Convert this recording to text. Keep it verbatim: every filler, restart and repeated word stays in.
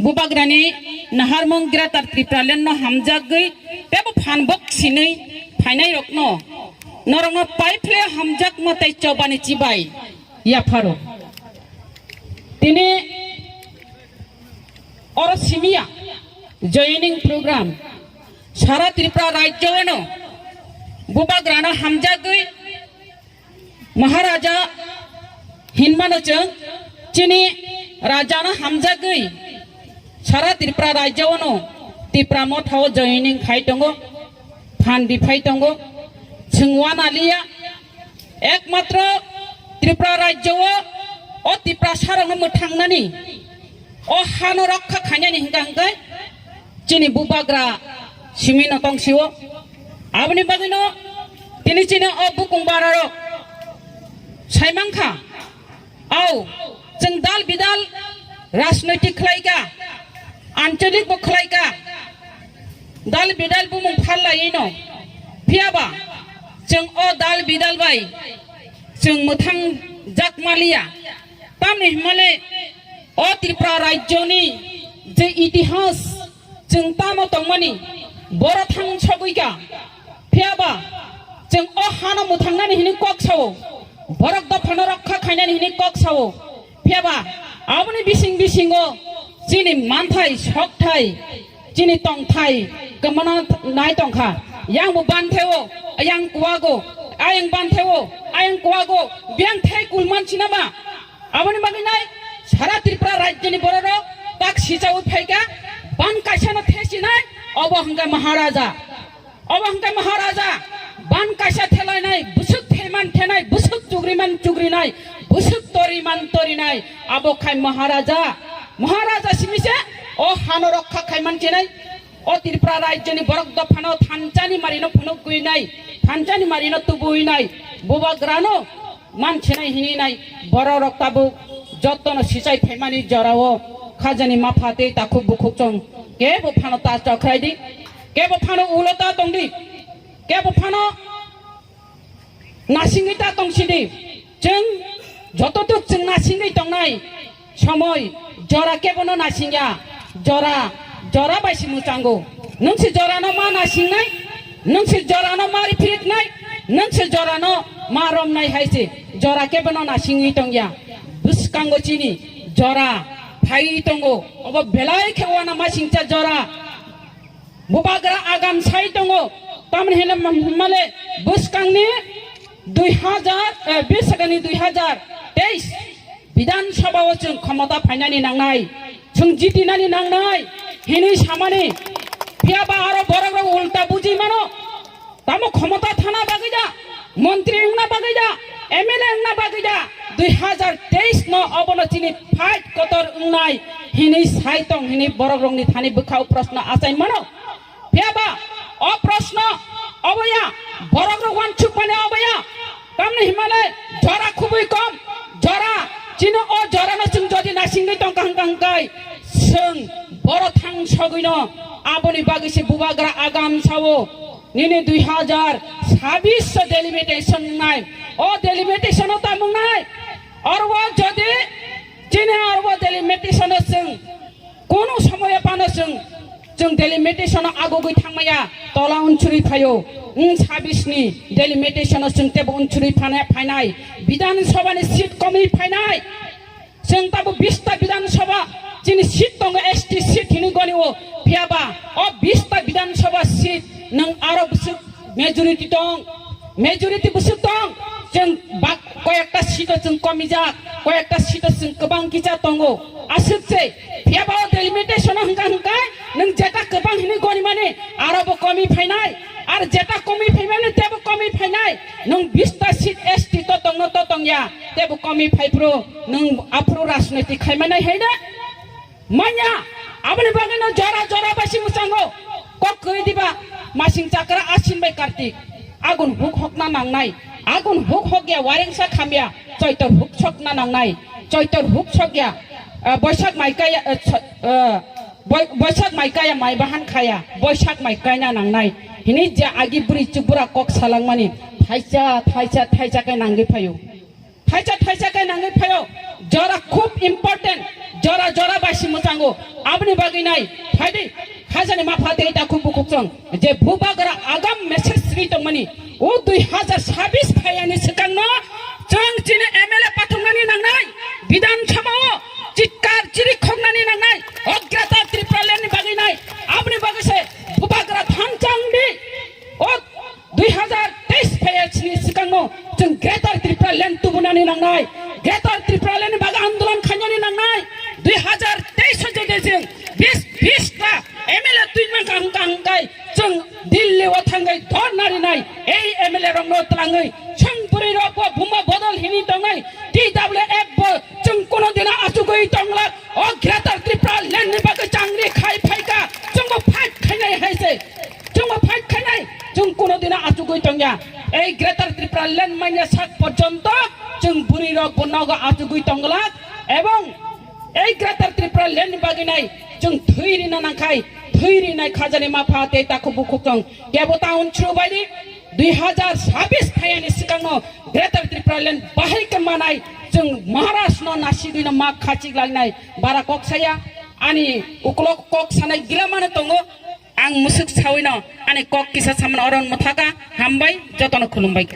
Bubagrani naharmung Greater Tipraland no hamjagwi tebo phan bok sinwi phainai rokno norokno paiphle hamjakma tei chobani chibai yapharo. Tini oro simiya joining program sara Tripura rajyo no Bubagrano hamjagwi Maharaja hinmano chwng chini rajano hamjagwi sara Tripura rajyo no Tipra Motha o joining khai tongo, phan biphai tongo, chwng wana liya. Ekmatro Tripura rajyo o, o Tiprasa rokno mwthangnani, o hano rokha khainani hingka hingkai chini Bubagra simi no tongsio. Aboni bagwino tini chini o bukung bararok saimankha, au, chwng dal bidal rajnoitik khlaika, ancholik bo khlaika, dal bidal bumung phallaino. Phiyaba chwng o dal bidal bai chwng mwthang jak maliya. Tamni himale o Tripura rajyoni je itihas chwng tamo tongmani boro thang sogwika. Phiyaba chwng o hano mwthangnani hini kok sao, borok dophano rokha khainani hini kok sao. Phiyaba aboni bising bisingo chini manthai, sokthai, chini tongthai kwmana nai tongkha. Yang bo bantheo, yang kuago, ayang bantheo, ayang kuago, biyang thai kulman chinaba. Aboni bagwi nai sara Tripura rajyoni bororok tak sichaui phaikha, ban kaisano thesinai, obo hwnkhe Maharaja. Obo hwnkhe Maharaja, ban kaisa thelainai, bwswk thaiman thenai, bwswk chugriman chugrinai, bwswk toriman torinai, abo khai Maharaja. Maharaja simi se o hano rokha khaiman chenai, o Tripura rajyoni borok dophano thanchani marino phunukgwinai, thanchani marino tubuinai, Bubagrano manchinai hininai bororok tabuk jotono sichai phaimani jorao khajani mapha tei takhuk bukhuk chwng kebo phano ta chokrai di, kebo phano ulo ta tong di, kebo phano nasingwi ta tong sidi. Chwng jototuk chwng nasingwi tongnai somoi jora kebono nasingya, jora, jora bai si mwchango. Nwng si jorano ma nasingnai, nwng si jorano ma riphiritnai, nwng si jorano ma romnai hai se jora kebono nasingwi tongya. Bwskango chini jora phaiwi tongo, obo belai khe uanama singcha jora. Bubagra agam sai tongo, tamni hwnwi male bwskangni dui hazar, eh, bwskangni dui hazar teis Bidhan Sabha o chwng khomota phainani nangnai, chwng jitinani nangnai hinwi samani. Phiyaba aro borokrok ulta bujui mano, tamo khomota thana bagwi da, montri wngna bagwi da, M L A wngna bagwi da, dui hazar teis no obono chini fight kotor wngnai hinwi sai tong hinwi borokrokni thani bwkhao proshno achai mano. Phiyaba o proshno oboya, borokrok uansukmani oboya. Tamni himale jora khubui kom, jora chini o jorano chwng jodi nasingwi tongkha hwnkha hwnkhe chwng boro thang sogwino. Aboni bagwi se Bubagra agam sao nini dui hazar sabis so delimitation wngnai. O delimitation o tamo wngnai? Oro o jodi chini oro o delimitation o chwng Kono somoyo phano chwng, chwng delimitation o agugwi thangmaya, tola unsuri phaio. Wng sabis ni delimitation o chwng tebo unsuri phana-, phainai. Bidhan Sabha ni seat komwi phainai. Chwng tabo bis ta Bidhan Sabha chini seat tongo, S T seat hinwi goni o. Phiyaba o bis ta Bidhan Sabha seat nwng aro bwswk majority tong, majority bwswk tong, chwng bak koyekta seat o chwng komijak, koyekta seat o chwng kwbang kisa tongo. Aswk se, phiyaba o delimitation o hwnkha hwnkhe nwng jeta kwbang hinwi gonimani aro bo komi phainai, ar jeta komi phaimani tebo komi phainai. Nwng bis ta seat S T to tongno to tongya, tebo komi phaiphru nwng aphuru rajniti khaimanai haino. Manya, aboni bagwino jora jora bai si mwchango. Kok kwrwi diba, masing chakra Ashin bai Kartik. Agun huk hokna nangnai. Agun huk hokya warengsa khamya. Choitor huk sokna nangnai. Choitor huk sokya, eh, Boisak mai kaya, eh, cho-, eh, Boi-, Boisak mai kaya mai bahan khaya. Boisak mai kaina nangnai. Hini je agi bwrwi chubura kok salangmani. Thaisa, thaisa, thaisa kai nangwi phaio. Thaisa thaisa khe nangwi phaio, jora khub important. Jora jora bai si mwchango. Aboni bagwi nai phaidi khajani mapha tei takhuk bukhuk chwng je bubagra agam message sri tongmani o dui hazar sabis phaiyani swkangno chwng chini M L A pathumnani nangnai, Bidhan Sabha o chitkar chiri khoknani nangnai, o Greater Tripura Land ni bagwi nai. Aboni bagwi se bubagra thanchang di. O dui hazar teis phaiya chini swkangno chwng Greater Tripura Land tubunani nangnai, Greater Tripura Land ni bagwi andolon khainani nangnai. Dui hazar teis o jodi chwng bis bis ta M L A twi mankha hwnkha hwnkhe chwng Delhi o thangwi dhorna rinai. Ei M L A rokno twlangwi chwng bwrwi rok bo buma bodol hini tongnai, T W F bo chwng kuno dino achugwi tonglak. O Greater Tripura Land ni bagwi changri khai phaikha, chwngbo fight khainai hai se. Chwngbo fight khainai, chwng kuno dino achugwi tongya. Ei Greater Tripura Land manya sak porjonto chwng bwrwi rok bo nogo achugwi tonglak, ebong ei Greater Tripura Land ni bagwi nai chwng thwi rina nangkhai, thwi rinai khajani mapha tei takhuk bukhuk chwng kebo ta unsuru baidi. Dui hazar sabis phaiyani swkangno Greater Tripura Land bahai khe manai chwng Maharaj no nasigwino ma khachik lainai bara kok saya. Ani uklok kok sanai gila mano tongo. Ang musuk sawino ani kok kisa samano oron mwthaka. Hambai, jotono khulumbai.